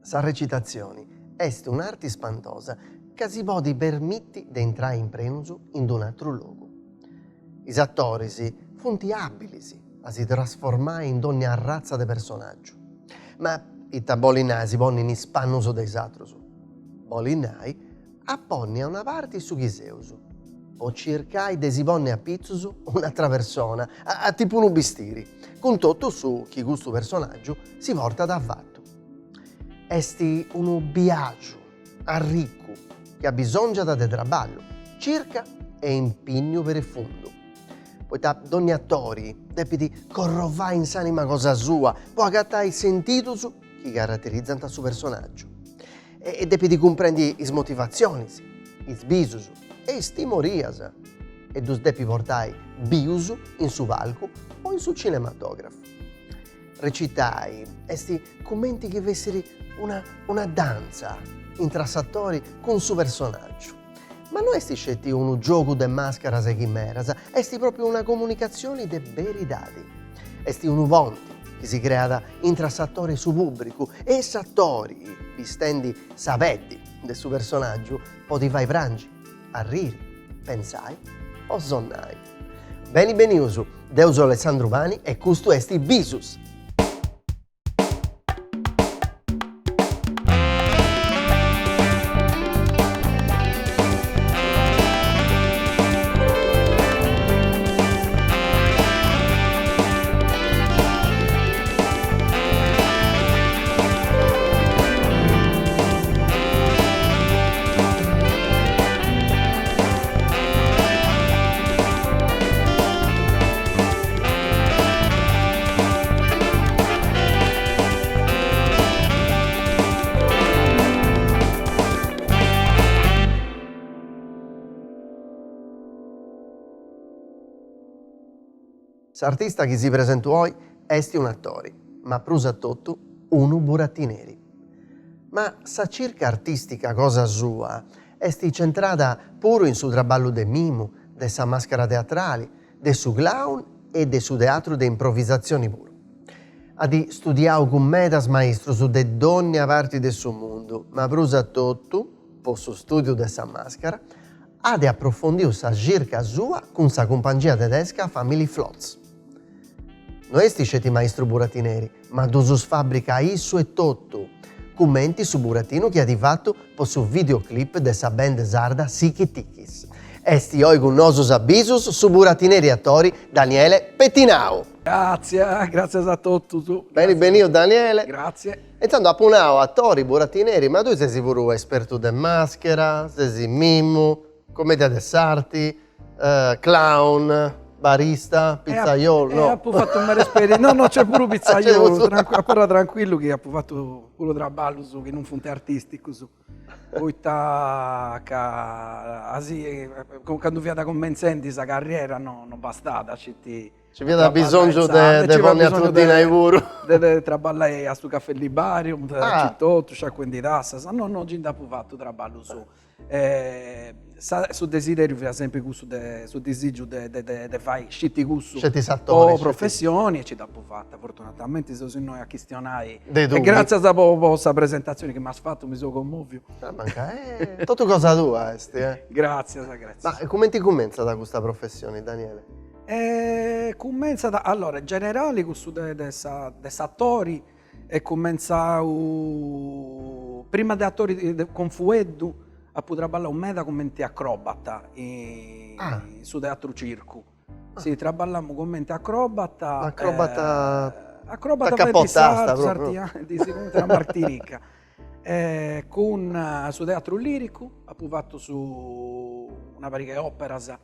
Sa recitatzioni est un'arti spantosa ca si podit permiti de intrai in prenus in d-un'atru logu. Is atoris funt abilis a si trasformai in dònnia arratza de personàgiu. Ma ita bolit nai a si ponni in is pannus de is atrus? Bolit nai a ponni a una parti su chi seus, po circai de si ponni apitzus un'atra persona, a tipu unu bistiri, cun totu su chi custu personàgiu si portat avatu. Est unu biàgiu arricu chi abisòngiat de traballu, circa e impìnniu prefundu, poita dònnia atori depit corrovai in s'ànima cosa sua po agatai is sentidus chi caraterizant su personàgiu e depit cumprendi is motivatzionis, is bisus e is timorias e ddus depit portai bius in su palcu o in su cinematògrafu. Recitai est cumenti chi fessit una una dantza intra s'atori cun su personàgiu. Ma no est sceti unu giogu de màscaras e chimeras, est pròpriu una comunicatzioni de beridadi. Est unu ponti chi si creat intra s'atori e su pùbricu e s'atori, bistendi sa peddi de su personàgiu, podit fai prangi, arriri, pentzai o sonnai. Beni benius, deu seu Alessandru Pani e custu est Bisus. S'artista chi si presentu oi est un'atori, ma prus a totu unu buratineri. Ma sa circa artìstica cosa sua est centrada puru in su traballu de mimu, de sa màscara teatrali, de su clown e de su teatru de improvisatzioni puru. At studiau cun medas maistrus de dònnia parti de su mundu, ma prus a totu, po su stùdiu de sa màscara, at aprofondiu sa circa sua cun sa cumpangia tedesca Family Flotz. No est sceti maistru buratineri, ma ddus fàbricat issu etotu, cumenti su buratinu chi at fatu po su videoclip de sa band sarda Sikitikis. Est oi cun nosus a Bisus su buratineri atori Daniele Pettinau. Gratzias, gratzias a totus. Beni beniu Daniele. Gratzie. E intzandus apu nau atori, buratineri, ma tui ses puru espertu de maschera, ses mimu, commedia de s'arti, Clown, barista, pizzaiolu, no. E apu fatu meda esperienza, no no c'est puru pizzaiolu, abarra tranquillu chi apu fatu puru traballus chi non funt artisticus, poita ca candu fiat cumentzendi sa carriera no no bastat sceti Ci fiat bisongiu de ponni atru dinai puru. De traballai a su Caffè Libarium, aici totu, sciacuendi tassas, no no nci nd'apu fatu traballus Su desideriu fiat sempri cussu de su disigiu de de fai sceti cussu Sceti s'atori po professioni e ci dd'apu fata fortunatamenti seus innoi a chistionai e gratzias po sa presentazioni chi m'as fatu mi seu commoviu. Mancai totu cosa tua est eh. Gratzias gratzias. Ma cumenti cumentzat custa professioni Daniele? Cumentzat allora in generali cussu de de sa de s'atori Est cumentzau prima de atori cun fueddu apu traballau meda cumenti acrobata in su teatru circu. Si traballamu cumenti acrobata. Acrobata Acrobata fait sartiandi, si cumenti una martirica. Cun su teatru liricu apu fatu su una pariga 'e operas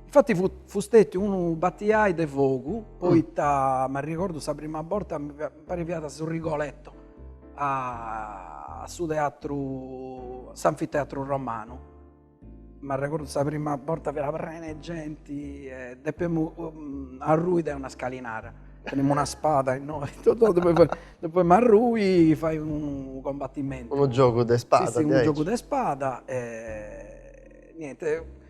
Infatti fut fut stetiu unu batiai de fogu, poita m'arregordu sa prima borta mi parit fiat su Rigoletto a su teatru, s'anfiteatru romanu. M'arregordu sa prima borta fiat prena 'e genti e depemu arrui de una scalinara, tenimu una spada innoi, depemu arrui fai unu combattimentu. Unu giogu de spada. Si si unu giogu de spada e niente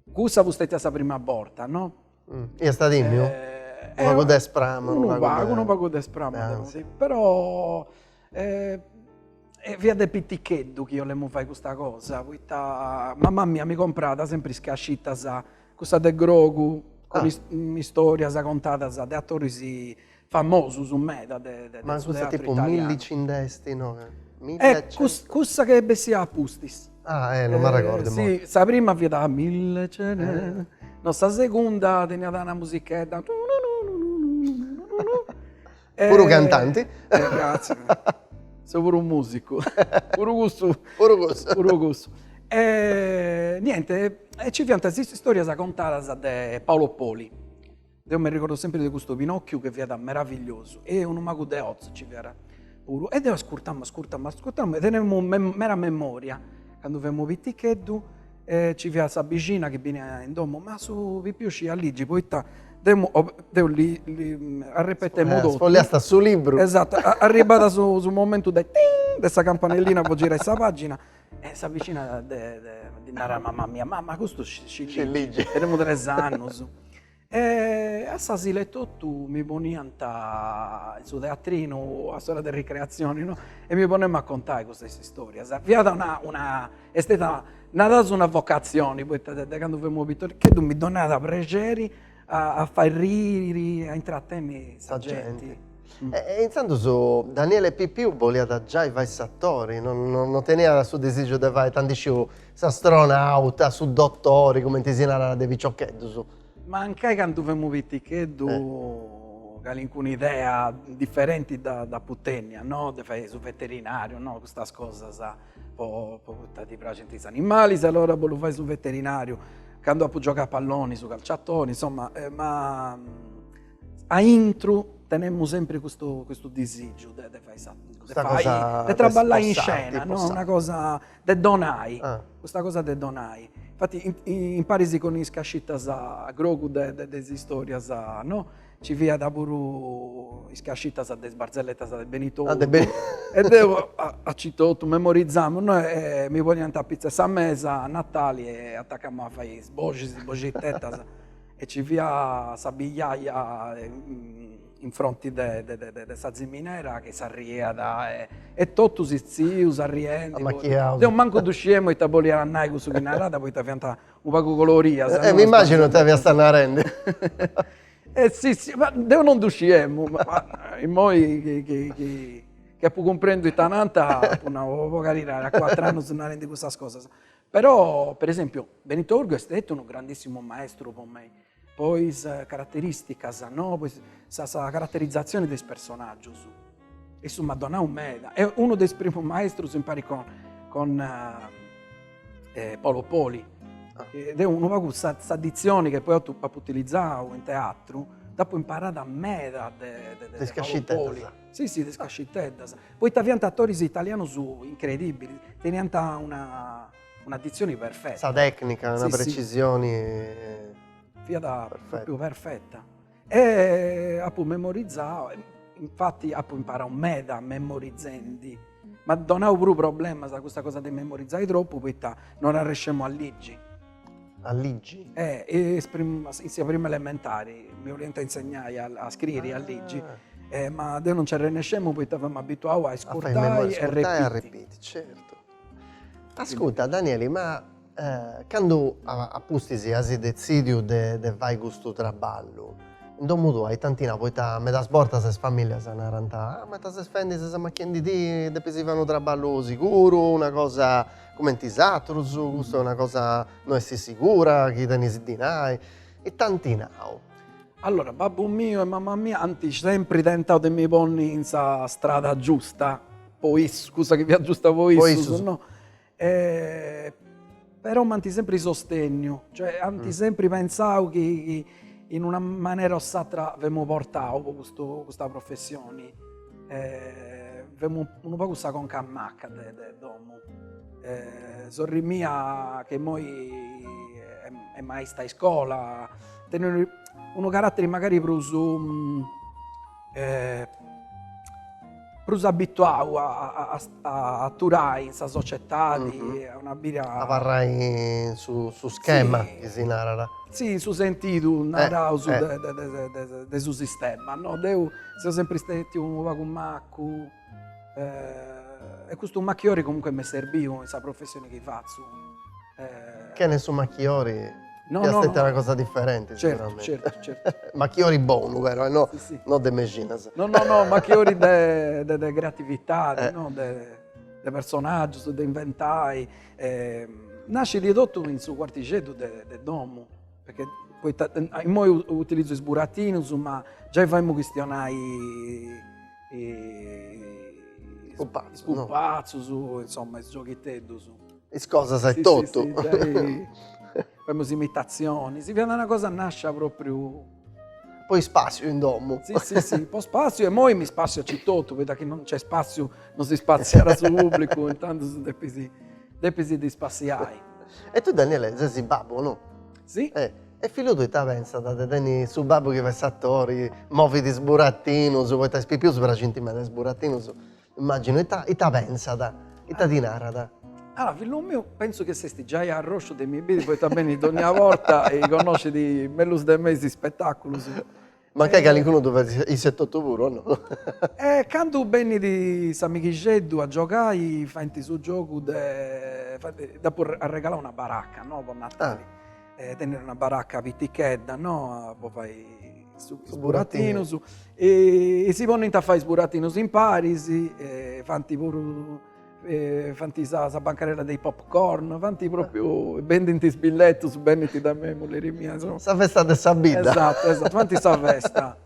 Cussa fut stetia sa prima borta, no? Iast timiu? Unu pagu de sprama. Unu pagu, unu pagu de sprama, però. Fiat de piticheddu chi 'olemu fai custa cosa, poita mama mia mi compràt sempri is cascitas, cussas de grogu, cun is istorias contadas de atoris famosus meda de de Ma su cussa teatru tipu italianu. Milli ci nd'est no? Eh cussa che bessiat a pustis. Ah eh non m'arregordu immoi. Sì, sa prima fiat mille ce n'è, no sa segunda teniat una musichedda Puru cantanti. Gratzias. Seu puru musicu. Puru cussu. Puru cussu. Puru cussu. E niente, e ci fiant is istorias contadas de Paolo Poli. Deu m'arregordu sempri de custu Pinocchiu chi fiat meravigliosu e unu magu de Oz ci fiat puru. E deu ascurtamu ascurtamu ascurtamu e tenemu mera memoria, candu femu piticheddu E ci fiat sa bixina chi beniat in domu, ma su pipiu sciiat ligi, poita deu deu li li arrepetemu totu. Sfolliasta su libru. Esatto, arribada su su momentu de tin de sa campanellina po girai sa pagina e sa bixina de de ddi narat a mama mia, ma ma custu scit ligi, tenemu tres annus E a s'asilo etotu mi poniant in su teatrinu a s'ora de ricreatzioni no, e mi ponemu a contai custas istorias. Fiat una una est steta naraus una vocatzioni, poita de candu femu piticheddu mi donat prexeri a a fai riri, a intratenni sa genti. E intzandus Daniele Pipiu boliat giai fai s'atori, non non teniat su disigiu de fai, ita ndi sciu, s'astronauta, su dotori, cumenti si narat de piciocheddus. Mancai candu femu piticheddu calincuna idea diferenti dd'apu tennia, no, de fai su veterinariu, no, custas cosas po poita ti praxint is animalis, allora bollu fai su veterinariu, candu apu giogau a palloni su calciatori, insoma, ma aintru tenemu sempri custu custu disigiu de de fai sa de fai de traballai in scena, no, una cosa de donai, custa cosa de donai. Infati imparis cun is cascitas a grogu de de is istorias, no, nci fiat puru is cascitas de is barzelletas de Benito Urgu e deu aici totu memorizzamu, no, e mi poniant a pitzu 'e sa mesa a Natali e atacamu a fai is boxis, is boxitetas E ci fiat sa biaia in fronti de de sa ziminera chi s'arriiat e totus is tzius arriendi. Amachiaus. Deu mancu ddu sciemu ita boliat nai cussu chi narat poita fiant unu pagu colorias. E m'immaginu ita fiast narendi. E si si, ma deu non ddu sciemu, ma immoi chi chi chi chi apu cumprendiu ita nant apu nau, po caridadi, a cuatr'annus narendi cussas cosas. Però, per esempiu, Benito Urgu est stetiu unu grandissimu maestru po mei, po is carateristicas, no, po sa sa caraterizatzioni de is personaggius. Issu m'at donau meda, est unu de is primus maestrus impari con con Paolo Poli. Deu unu pagu sa sa ditzioni che poi apu utilizau in teatru, dd'apu imparada meda de de de Paolo Poli. Si si, de is casciteddas. Poita fiant atoris italianus incredibilis, teniant una una ditzioni perfetta. Sa tecnica, una precisioni. Fiat propriu perfetta. E apu memorizau, infati apu imparau meda memorizendi, m'at donau puru problemas custa cosa de memorizai tropu poita non arrescemu a ligi. A ligi? Eh, in sa prima elementari mi 'oliant insegnai a scriri, a ligi, ma deu non nci arrennescemu poita femu abituau a iscurtai e arrepiti. A repiti, certu. Ascurta Danieli, ma candu a pustis as detzidiu de fai custu traballu, In domu tua ita ant nau, poita medas bortas is familias narant, ah ma ita ses fendi, ses amachiendidì, depis fai unu traballu siguru, una cosa cumenti is atrus, custa est una cosa no est sigura, chi tenis dinai, ita ant nau? Allora, babbu miu e mama mia ant sempri tentau de mi ponni in sa strada giusta, po issus, cussa chi fiat giusta po issus, no? Però m'ant sempri sostenniu, cioè ant sempri pentzau chi in una manera o s'atra femu portau po custu custa professioni. Femu unu pagu sa conca macca de de domu. Sorri mia che immoi est maista a iscola, tenit unu caratteri magari prus prus abituau a a aturai in sa societadi, a una bida. Abarrai in su schema chi si narat. Si, in su sentidu, naraus, de su sistema, no? Deu seu sempri stetiu unu pagu macu. E custu machiori comunque m'est serbiu in sa professioni chi fatzu. Chene su machiori fiat stetia una cosa diferenti sicuramente. Certu, certu, certu. Machiori bonu però e no no de mexinas. No, no, no, machiori de de creativitadi, no, de de personaggius, de inventai. Nascit totu in su cuartixeddu de de domu, perché poita immoi utilizzu is buratinus, ma giai faimu chistionai is pupatzus, insoma, is gioghiteddus. Is cosas e totu. Sì, sì, Femus imitatzionis, fiat una cosa nascia propriu. Po ispàssiu in domu. Sì, sì, sì, po spàssiu e immoi mi spàssiu aici totu, poita chi non nc'est spàssiu non si spàssiat su pubblicu, intantus depis depis ti spassiai. E tui Daniele ses babbu o no? Sì. E fillu tuu ita pensat de tenni su babbu chi fait s'atori, movit is buratinus, poita a is pipius praxint meda is buratinus, immaginu, ita ita pensat, ita ti narat? Allora, fillu miu pentzu chi s'est giai arrosciu de mi biri poita benit dogna borta e connoscit mellus de mei is spetaculus. Mancai calincunu ddu fait issu etotu puru, o no? E candu benit s'amighixeddu a giogai faint su giogu de, dd'apu arregalau una baracca, no, po Natali, tenit una baracca pitichedda, no, po fai is buratinus e si ponint a fai is buratinus imparis e faint puru faint sa bancarella de i popcorn, faint propriu, bendint is billetus, benint da mei mulleri mia, insoma. Sa festa de sa bidda. Esatto, esatto, faint sa festa.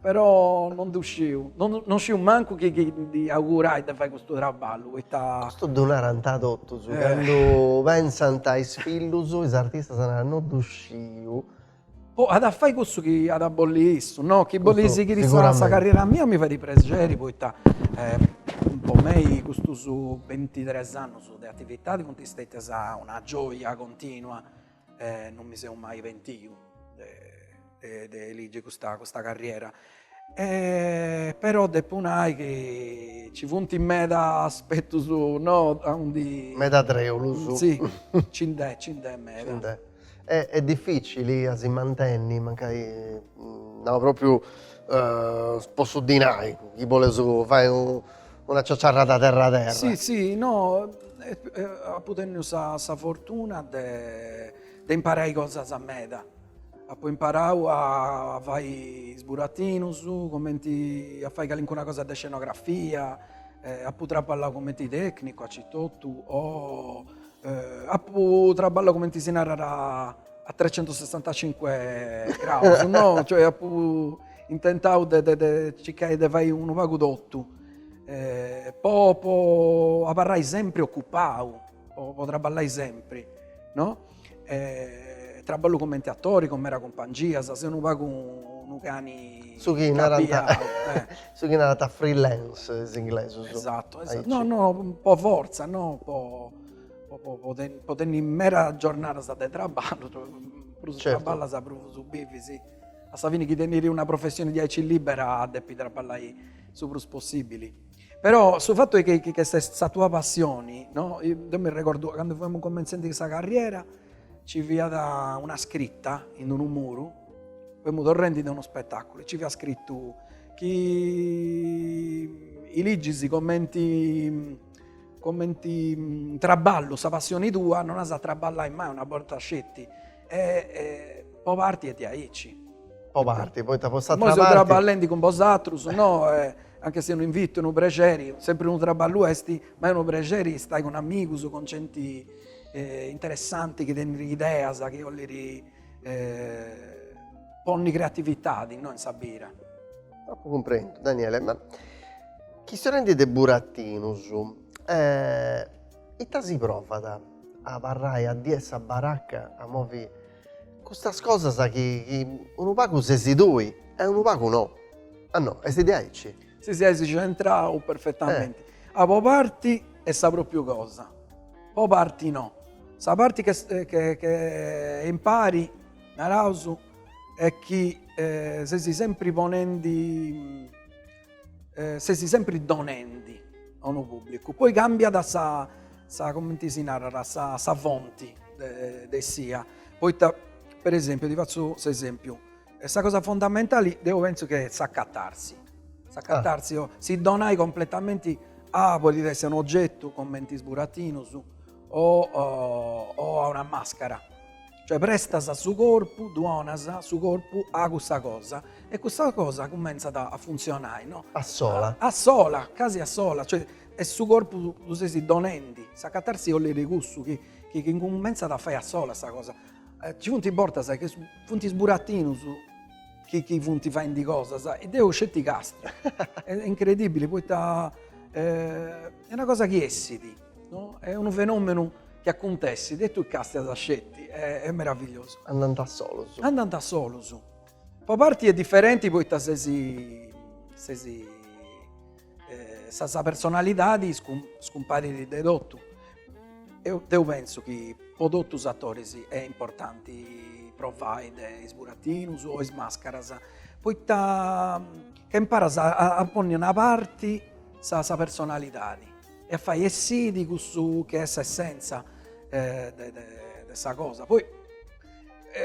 Però non ddu sciu, non sciu mancu chi chi ddi augurai de fai custu traballu, poita. Custu ddu narant totus, candu pensant a is fillus, is artistas narant no ddu sciu. Po at a fai cussu chi at a bolli issu, no? Chi bolit sighiri sa sa carriera mia mi fait prexeri poita po mei custus bintitres annus de atividadi funt stetias una gioia continua e non mi seu mai pentiu de de eligi custa custa carriera. Però depu nai chi nci funt meda aspetus no aundi. Meda treulus. Si, nci nd'est, nci nd'est meda. Nci nd'est. Est dificili a si mantenni, mancai, nau propriu po su dinai, chi boleus fai una ciaciarrada terra terra. Si, si, no, apu tenniu sa sa fortuna de de imparai cosas meda, apu imparau a fai is buratinus, cumenti a fai calincuna cosa de scenografia, apu traballau cumenti tecnicu aici totu o Apu traballau cumenti si narat a trecentosessantacinque graus, no, cioè apu intentau de de de circai de fai unu pagu totu, po po abarrai sempri ocupau, po po traballai sempri, no Traballu cumenti atori, cun meda cumpangias, seu unu pagu unu cani Su chi narant su chi narant freelance is inglesus. Esatto, esatto. No, no, po fortza, no po po po tenni meda giornadas de traballu, prus traballas prus bivis. A sa fini chi tenit una professioni diaici libera depit traballai su prus possibili. Però su fatu est chi est sa tua passioni, no, deu mi arregordu candu femu cumentzendi sa carriera nci fiat una scrita in unu muru, femu torrendi de unu spetaculu e nci fiat scritu chi eligis cumenti cumenti traballu sa passioni tua non as a traballai mai una borta sceti e po parti est diaici. Po parti, poita po s'atra parti. Imoi seu traballendi cun bosatrus, no, anche se unu invitu, unu prexeri, sempri unu traballu est, ma est unu prexeri stai cun amigus, cun genti interessanti chi tenit ideas, chi 'olit ponni creativitadi, no, in sa vida. Apu cumprendiu, Daniele, ma chistionendi de buratinus, ita si provat a abarrai addia 'e sa baracca a movi Custas cosas chi unu pagu ses tui e unu pagu no. Ah no, est diaici? Si si eis centrau perfettamenti. Ah po parti est sa propriu cosa, po parti no. Sa parti che che impari, naraus, est chi ses sempri ponendi ses sempri donendi a unu pubblicu, poi cambiat sa sa cumenti si narat sa sa fonti de de essia, poita per esempiu ti fatzu s'esempiu, sa cosa fondamentali deu pentzu chi est s'acatarsi, s'acatarsi o si donai completamenti. A podit essi un'ogetu cumenti is buratinus o o a una maschera, cioè prestas su corpu, donas su corpu a cussa cosa e cussa cosa cumenzat a funtzionai, no? A sola. A sola, casi a sola, cioè est su corpu ddu ses donendi, sa catarsi 'olit cussu chi chi cumenzat a fai a sola sa cosa. Nci funt bortas chi funt is buratinus chi chi funt faendi cosas e deu sceti castiu, est incredibili poita est una cosa chi essit, no, est unu fenomenu chi acuntessit e tui castias sceti, est meravigliosu. Andant a solus. Andant a solus. Po parti est diferenti poita ses ses sa sa personalidadi scumparit de totu. Deu pensu chi po totus is atoris est importanti provai de is buratinus o is mascaras, poita ca imparas a ponni a una parti sa sa personalidadi e a fai essiri cussu chi est s'essenza de de sa cosa. Poi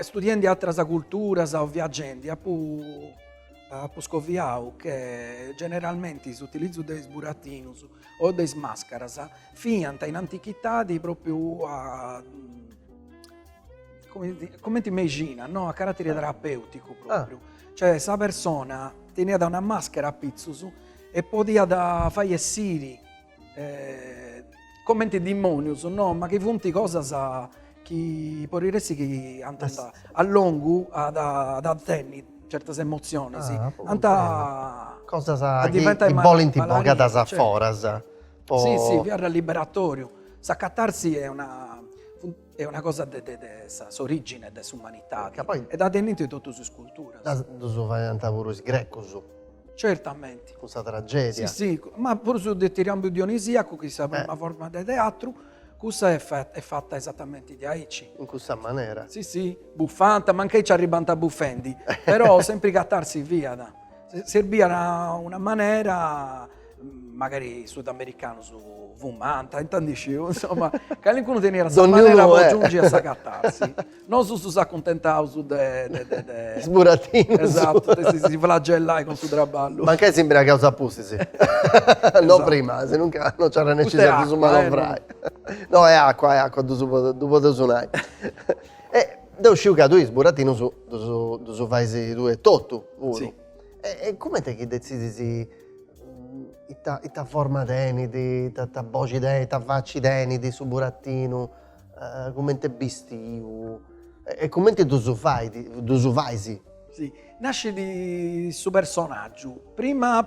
studiendi ateras culturas o viaggendi apu apu scoviau che generalmenti s'utilizzu de is buratinus o de is mascaras fiant in antichitadi propriu a cumenti mexina, no, a carateri terapeuticu propriu, cioè sa persona teniat una maschera apitzus e podiat fai essiri cumenti dimonius, no, ma chi funt cosas chi podit essi chi ant a longu at a tenni certas emotzionis, ant a Cosas chi bolint bogadas a foras po. Si, si, fiat liberatoriu. Sa catarsi est una est una cosa de de s'origine de s'umanidadi e dda tenint totus is culturas. Ddus faiant puru is grecus. Certamenti. Cun sa tragedia. Si, si, ma puru su ditirambu dionisiacu, chi est sa prima forma de teatru, cussa est fata esatamenti diaici. In cussa manera. Si, si, bufant, mancai nci arribant bufendi, però sempri catarsi fiat. Serbiat una manera, magari is sudamericanus fumant, ita ndi sciu, insoma, calincunu teniat sa manera po giungi a sa catarsi. Nosu s'acuntentaus de de de. Is buratinus. Esatto, de si flagellai cun su traballu. Mancai s'imbriagaus a pustis, no prima, sinunca no nci arrennescis a ddus manovrai. No, est acua, est acua, ddu podeus nai. E deu sciu ca tui is buratinus ddus ddus fais tui etotu puru. Si. E cumenti chi detzidis ita ita forma tenit, ita boxi tenit, ita faci tenit su buratinu Cumenti est bistiu e cumenti ddus fait, ddus fais? Si, nascit su personaggiu, prima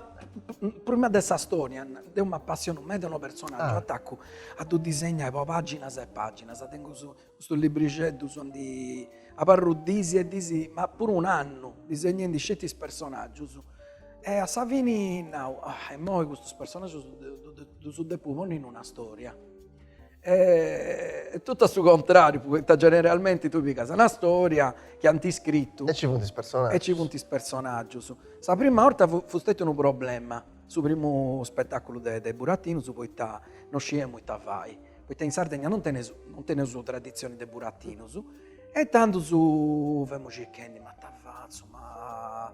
prima de sa storia, deu m'apassionu meda a unu personaggiu, atacu a ddu disegnai po paginas e paginas, tengu custus librixeddus aundi abarru dis e dis, ma puru un'annu disegnendi sceti is personaggius e a sa fini nau, ah immoi custus personaggius ddus depu ponni in una storia E totu a su contrariu, poita generalmenti tui pigas una storia chi ant scritu. E ci funt is personaggius. E ci funt is personaggius. Sa prima 'orta fut stetiu unu problema, su primu spetaculu de de buratinus, poita no sciemu ita fai, poita in Sardegna non teneus non teneus traditzioni de buratinus, e tandus femu circhendi, ma ita fatzu, ma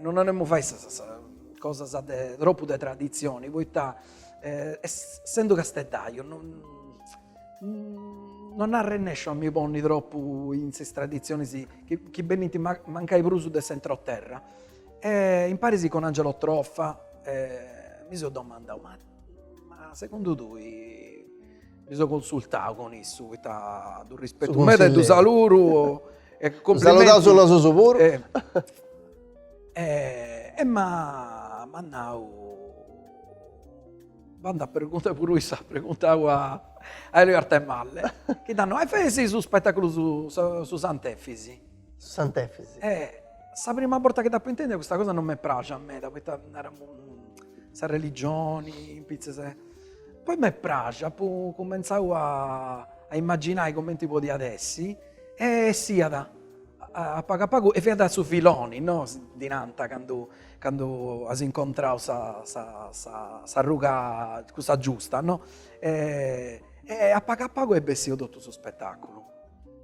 non 'olemu fai sa cosas de tropu de traditzioni, poita Essendu casteddaiu non non arrennesciu a mi ponni tropu in is traditzionis chi benint mancai prus de s'entroterra e imparis cun Angelo Troffa mi seu domandau, ma ma segundu tui, mi seu consultau cun issu poita ddu rispetu meda e ddu saluru e cumplimenti. Saludaus nosu puru. E m'at nau Bandu a preguntai puru issa at preguntau a Elio Artemalle, chi dd'at nau, e fai su spetaculu su su Sant'Efisi. Su Sant'Efisi. E sa prima borta chi dd'apu intendia custa cosa non m'est praxia meda, poita naramu sa religioni in pitzus e. Poi m'est praxia, apu cumenzau a a immaginai cumenti podiat essi e essiat a pagu a pagu e fiat su filoni, no, ddi nant candu candu as incontrau sa sa sa s'arruga cussa giusta, no, e a pagu a pagu est bessiu totu su spetaculu.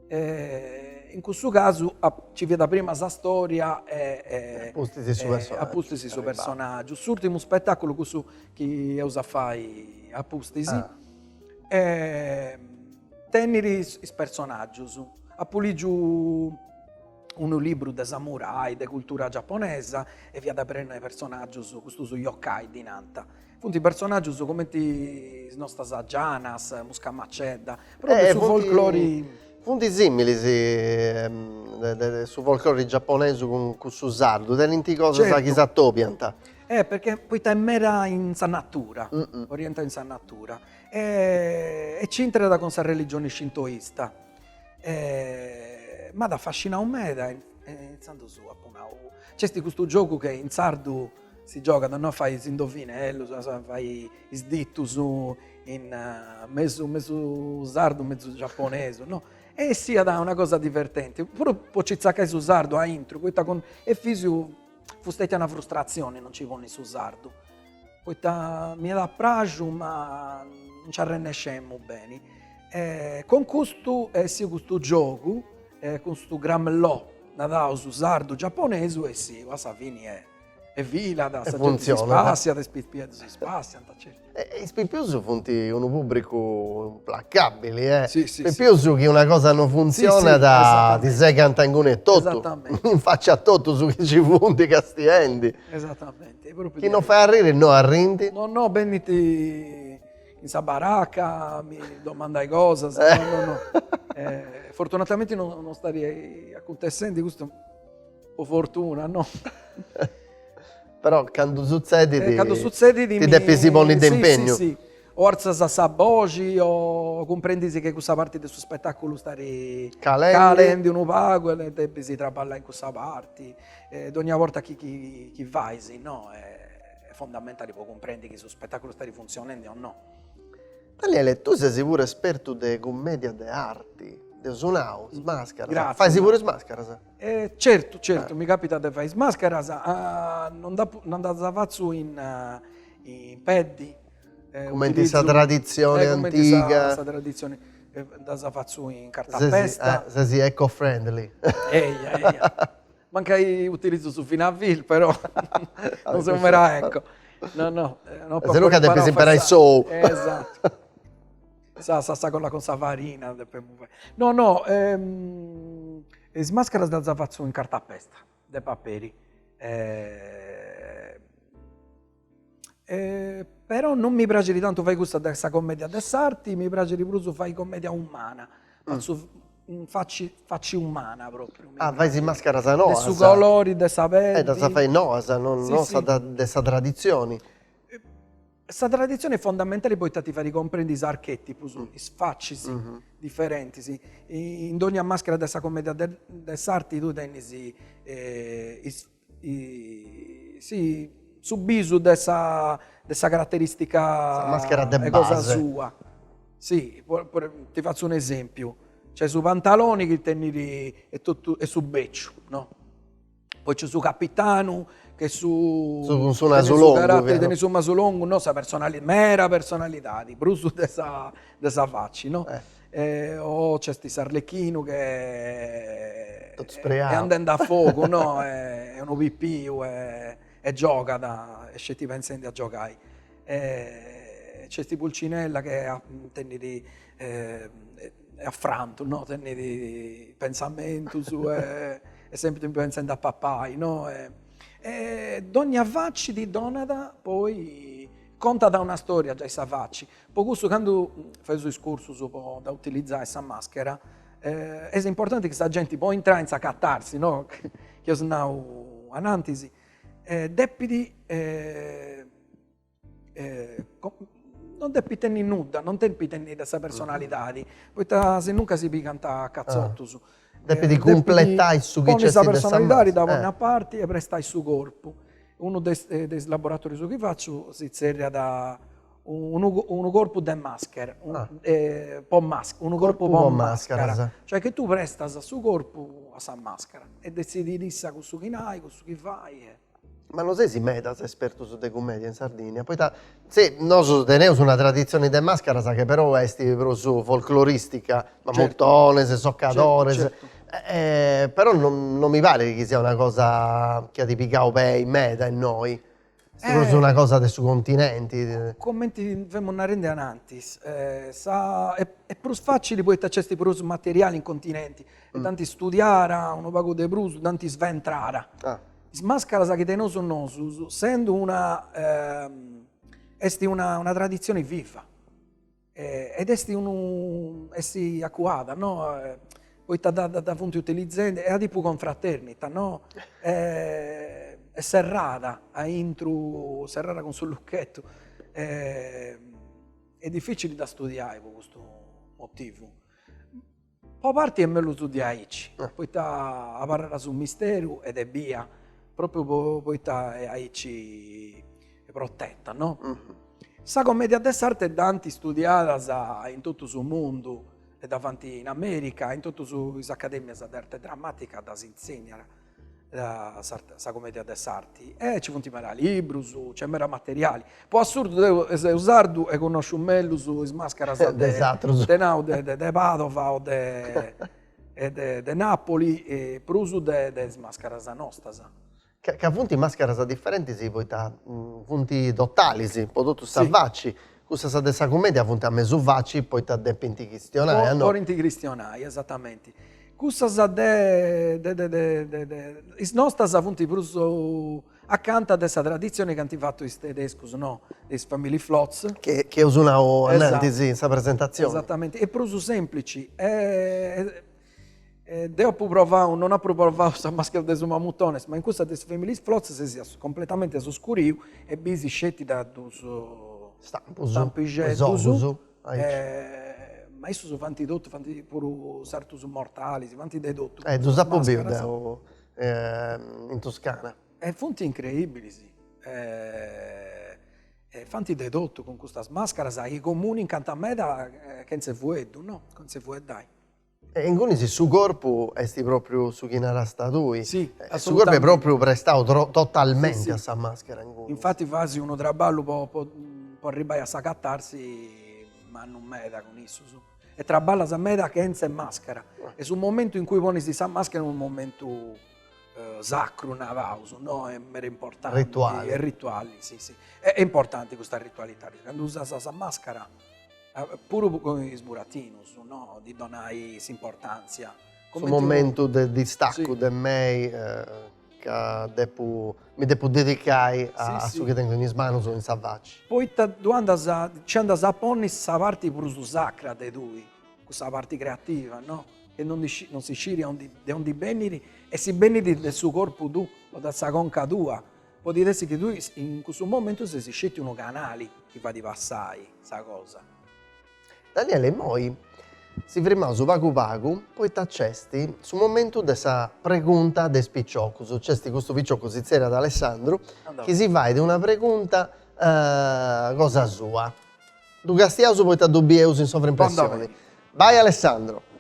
E in. cussu casu nci fiat prima sa storia e a pustis su personaggiu. A pustis su personaggiu. S'urtimu spettaculu, cussu chi eus a fai a pustis, tenit is personaggius. Apu ligiu unu libru de samurai, de cultura giaponesa e fiat prenu 'e personaggius, custus yokai ddi nant. Funt personaggius cumenti is nostras gianas, musca macedda, però de su folclori. Funt similis de su folclori giaponesu cun cussu sardu, tenint cosas chi s'atobiant. Eh perché poita est meda in sa natura, orientau in sa natura e c'intrat cun sa religioni shintoista. M'at afascinau meda e intzandus apu nau, nc'est custu giogu che in sardu si giogat, no, fai is indovinellus, fai is ditus in mesu mesu sardu mesu giaponesu, no, e essiat una cosa divertenti, puru po nci tzacai su sardu aintru, poita cun Efisiu fut stetia una frustratzioni non nci ponni su sardu, poita m'iat praxu ma non nci arrennescemu beni. E cun custu est essiu custu giogu, custu grammelot, naraus sardu giaponesu, est essiu a sa fini e E filat, sa genti si spassiat, is pipieddos si spassiant, certu. E is pipius funt unu pubbricu implacabili, eh. Sì, sì, Pipius chi una cosa non funtzionat ti segant inguni e totu, in faccia a totus chi nci funt castiendi. Esatamenti. Chi non fai arriri no arrint. No, no, benint in sa baracca a mi domandai cosas, no, no, no. Fortunatamenti non starit acuntessendi custu Po fortuna, no. Però candu sutzedit, eh, candu sutzedit ti depis ponni de impegnu. Sì, sì, O artzas sa boxi o cumprendis che cussa parti de su spetaculu starit calendi, calendi unu pagu e depis traballai in cussa parti. E dogna borta chi chi chi fais, no, est fondamentali po cumprendi chi su spetaculu starit funtzionendi o no. Daniele, tui ses puru espertu de cummedia de arti, deu seu nau, is mascaras, fais puru is mascaras? Certu, certu, mi capitat de fai is mascaras, non non ddas fatzu in in peddi. Cumenti sa traditzioni antiga. Sa traditzioni, ddas fatzu in cartapesta. Ses eco friendly. Eia, eia. Mancai utilizu su finavil, però non seu mera eco. No, no. Asinunca depis imperai s'ou. Esatto. Sa sa sa colla cun sa farina depemu fai. No, no, is mascaras ddas fatzu in cartapesta de paperi. Però non mi praxit tantu fai cussa de sa commedia de s'arti, mi praxit prus fai commedia umana, fatzu facci facci umana propriu. Ah, fais is mascaras noas. De su colori de sa peddi. Eh, ddas fais noas, non non sa de sa traditzioni. Sa traditzioni est fondamentali poita ti fait cumprendi is archetipus, is facis diferentis. In dogna maschera de sa commedia de s'arti tui tenis is si su bisu de sa de sa carateristica sa maschera de base cosa sua. Si, ti fatzu un'esempiu, nc'est su pantaloni chi tenit est totu est su beciu, no Poi nc'est su capitanu che su Su cun su nasu longu tenit su nasu longu, no sa personalidadi, mera personalidadi, prus de sa de sa faci, no O nc'est s'arlecchinu che Totu spreau. Est andendi a fogu, no, est unu pipiu e e giogat, est sceti pentzendi a giogai. Nc'est Pulcinella che tenit est afrantu, no, tenit pentzamentus e est sempri pentzendi a papai, no e dogna faci ti donat poi, contat una storia giai sa faci Po cussu candu faeus is cursus po dda utilizai sa maschera, est importanti chi sa genti po intrai in sa catarsi, no, chi eus nau anantis, depit non depit tenni nudda, non depit tenni de sa personalidadi, poita sinnuncas si pigant a catzotus. Depit cumpletai su chi nc'est de sa Ponni sa personalidadi, dda ponni a parti e prestai su corpu. Unu de is laboratorius chi fatzu si zerriat unu unu corpu de maschera, po maschera, unu corpu po maschera, cioè che tui prestas su corpu a sa maschera e detzidit issa cussu chi nai, cussu chi fai e. Ma no seis medas espertus de cummedia in Sardigna, poita si, nosu teneus una traditzioni de mascheras chi però est prus folcloristica, Mamuthones, Socadores. Però non non mi parit chi siat una cosa chi at pigau pei meda innoi, est prus una cosa de su continenti. Cumenti femus narendi anantis, sa est prus facili poita nc'est prus materiali in continenti e dd'ant studiara unu pagu de prus, dd'ant sventrara. Is mascaras chi teneus nosus, sendu una est una una tradizioni viva Ed est unu est acuada no poita dda dda funt utilizendi est a tipu confraternita no est serrada aintru serrada cun su lucchettu est dificili da studiai po custu motivu. Po parti est mellus diaici poita abarrat su misteru ed est bia propriu poita est aici protetta no. Sa commedia de s'arte dd'ant istudiadas in totu su mundu e dda faint in America, in totus is academias de arte drammatica ddas insegnant sa commedia de s'arti e nci funt meda librus, nc'est meda materiali. Po assurdu deu seu sardu e connosciu mellus is mascaras de is atrus, de nau de Padova o de de Napoli prus de is mascaras nostas. Ca funt mascaras diferentis poita funt totalis po totu sa faci, cussas de sa cummedia funt a mesu faci poita depint chistionai, a no? Podint chistionai, esatamenti. Cussas de de de de de is nostas funt prus acanta de sa traditzioni chi ant fatu is tedescus no, de is Familie Flotz. Chi eus nau innantis in sa presentatzioni. Esatamenti, est prus semplici e deu apu provau, non apu provau sa maschera de su Mamuthones, ma in cussa de is Familie Flotz ses completamenti a su scuriu e bisi sceti da dus stampus, stampixeddus Ma issus faint totu, faint puru sartus mortalis, faint de totu. Eh ddus apu biu deu in Toscana. E funt increibilis, e faint de totu cun custas mascaras chi comunicant meda chentze fueddu, no, chentze fueddai. E ingunis su corpu est propriu su chi narasta tui. Si, Su corpu est propriu prestau totalmenti a sa maschera ingunis. Infati fais unu traballu po po po arribbai a sa catarsi mannu meda cun issus. E traballas meda chentze maschera. E su momentu in cui ponis sa maschera est unu momentu sacru, naraus, no, est meda importanti. Rituali. Est rituali, si si. Est importanti custa ritualidadi, candu usas sa maschera Puru cun is buratinus, no, di donai s'importantzia. Su momentu de distacu de mei ca depu, mi depu dedicai a su chi tengu in is manus o in sa faci. Poita ddu andas, nci andas a ponni sa parti prus sacra de tui, cussa parti creativa, no, che non non si sciri de aundi benit e si benit de su corpu tuu o de sa conca tua Podit essi chi tui in cussu momentu ses sceti unu canali chi fait passai sa cosa. Daniele, immoi si frimaus pagu pagu poita nc'est su momentu de sa pregunta de is piciocus, nc'est custu piciocu, si zerriat Alessandru, chi si fait una pregunta cosa sua. Ddu castiaus poita ddu bieus in sovraimpressioni. Vai Alessandro.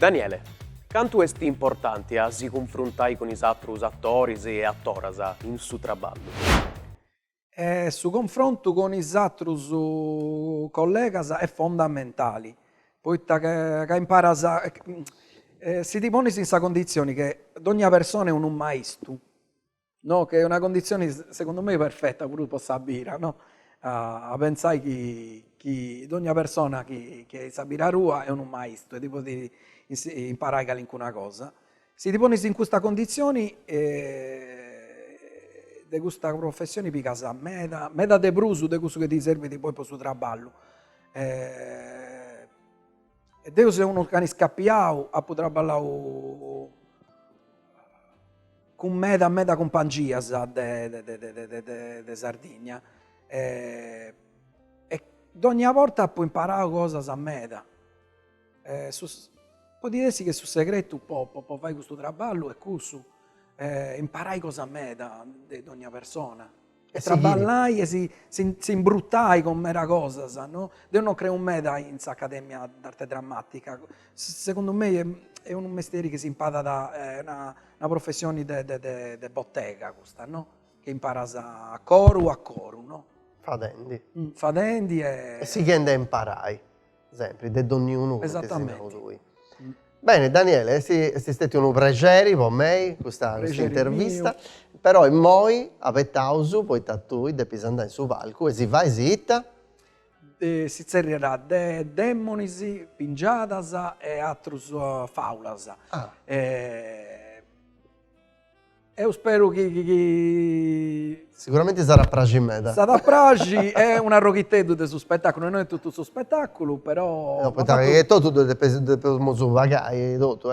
Daniele, Cantu est importanti a si cunfruntai cun is atrus atoris e atoras in su traballu? Su confrontu cun is atrus collegas est fondamentali, poita ca imparas, si ti ponis in sa conditzioni che dogna persona est unu maistu No, che est una conditzioni segundu mei perfetta puru po sa bira, no, a pentzai chi chi dogna persona chi chi est in sa bira tua est unu maistu e ti podit imparai calincuna cosa. Si ti ponis in custa conditzioni de custa professioni pigas meda meda de prus de cussu chi ti serbit poi po su traballu. E deu seu unu cani scapiau, apu traballau cun meda meda cumpangias de de Sardigna e dogna borta apu imparau cosas meda. Su podit essi che su segretu po po fai custu traballu est cussu, imparai cosa meda de dogna persona E traballai e si si imbrutai cun meda cosas, no? Deu non creu meda in s'Accademia d'Arte Drammatica, segundu mei est unu mestieri chi s'imparat, est una una professioni de de de botega custa, no? Chi imparas a coru a coru, no? Fadendi. Fadendi e. E sighendi a imparai. Sempri, de donniunu, cumenti as nau tui. Beni Daniele, est est stetiu unu prexeri po mei custa custa intervista, però immoi abetaus poita tui depis andai in su palcu e si fais ita? Si zerriat de demonis, pingiadas e atrus faulas. Eu speru chi chi. Siguramenti s'at a praxi meda. S'at a praxi, est un'arroghiteddu de su spetaculu, no est totu su spetaculu, però. No, poita chi totu ddu depeus depeus pagai totu,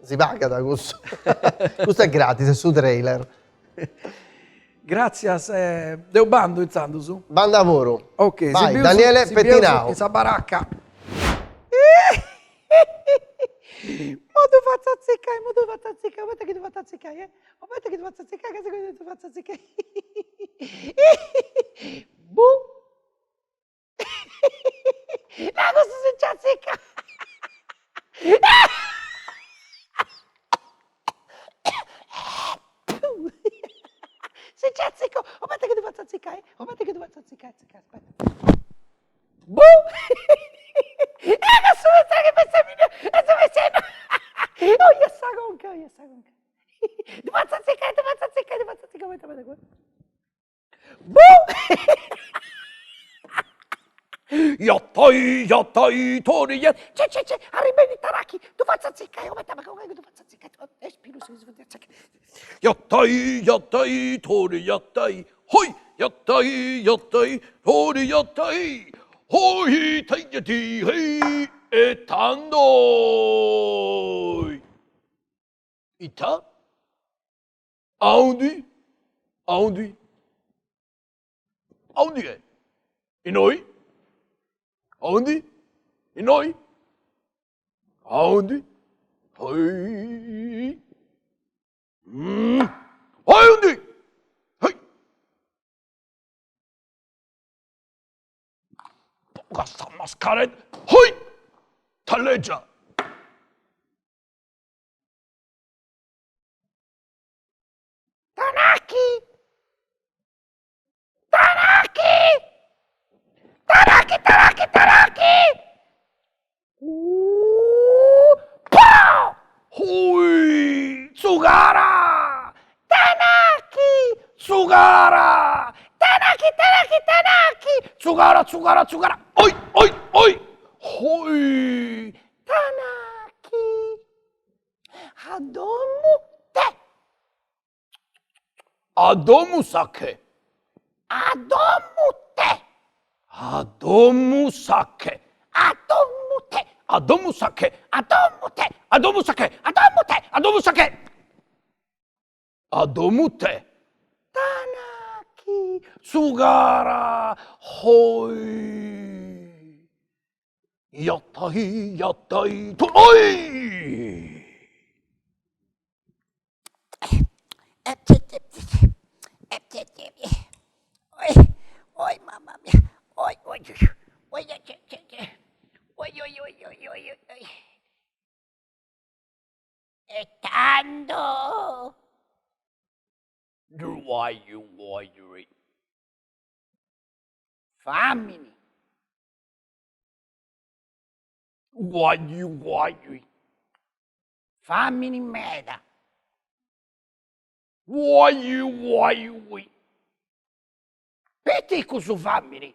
si pagat cussu. Custu est gratis, est su trailer. Gratzias, deu bandu intzandus. Banda puru. Ok, si bius. Daniele Pettinau. In sa baracca. Mo ddu fatzu atzicai, mo ddu fatzu atzicai, aspetta chi ddu fatzu atzicai, eh, aspetta chi ddu fatzu atzicai, ca segundu ddu fatzu atzicai. Buh. No, custu si nci atzicat. Si nci atzicau, aspetta chi ddu fatzu atzicai, aspetta chi ddu fatzu atzicai, atzicai, aspetta. Buh! E cussu pensai chi pensai e su pensai Oia sa conca, oia sa conca. Ddu fatzu atzicai, ddu fatzu atzicai, ddu fatzu atzicai, aspetta, aspetta. Buh! Iattai, iattai, tori, iat. C'è, c'è, c'è, arribeni Taraki, ddu fatzu atzicai, aspetta, ma come ddu fatzu atzicai, est pilus si funt atzicai. Iattai, iattai, tori, iattai, hoi, iattai, iattai, tori, iattai, hoi, tai, hei, e tando. Ita? Aundi? Aundi? Aundi est? Innoi? Aundi? Innoi? Aundi? Hoi? Aundi? Hoi! Boga sa mascaredda! Hoi! Tallegia! Tanaki! Tanaki! Tanaki, Tanaki, Tanaki! Uuh! Pow! Hui! Tzugara! Tanaki! Tzugara! Tanaki, Tanaki, Tanaki! Tzugara, tzugara, tzugara! Oi, oi, oi! Hui! Tanaki! A domu te! A domu sa che? A domu te! A domu sa che? A domu te! A domu sa che? A domu te! A domu sa che? A domu te! A domu sa che? A domu te! Tanaki! Tzugara! Hoi! Iattai, iattai, tu, oi! Oi, mamma mia, oi, oi, oi, oi, oi, oi, oi, oi, oi. E tando? Famini. Famini meda. Piticu su famini.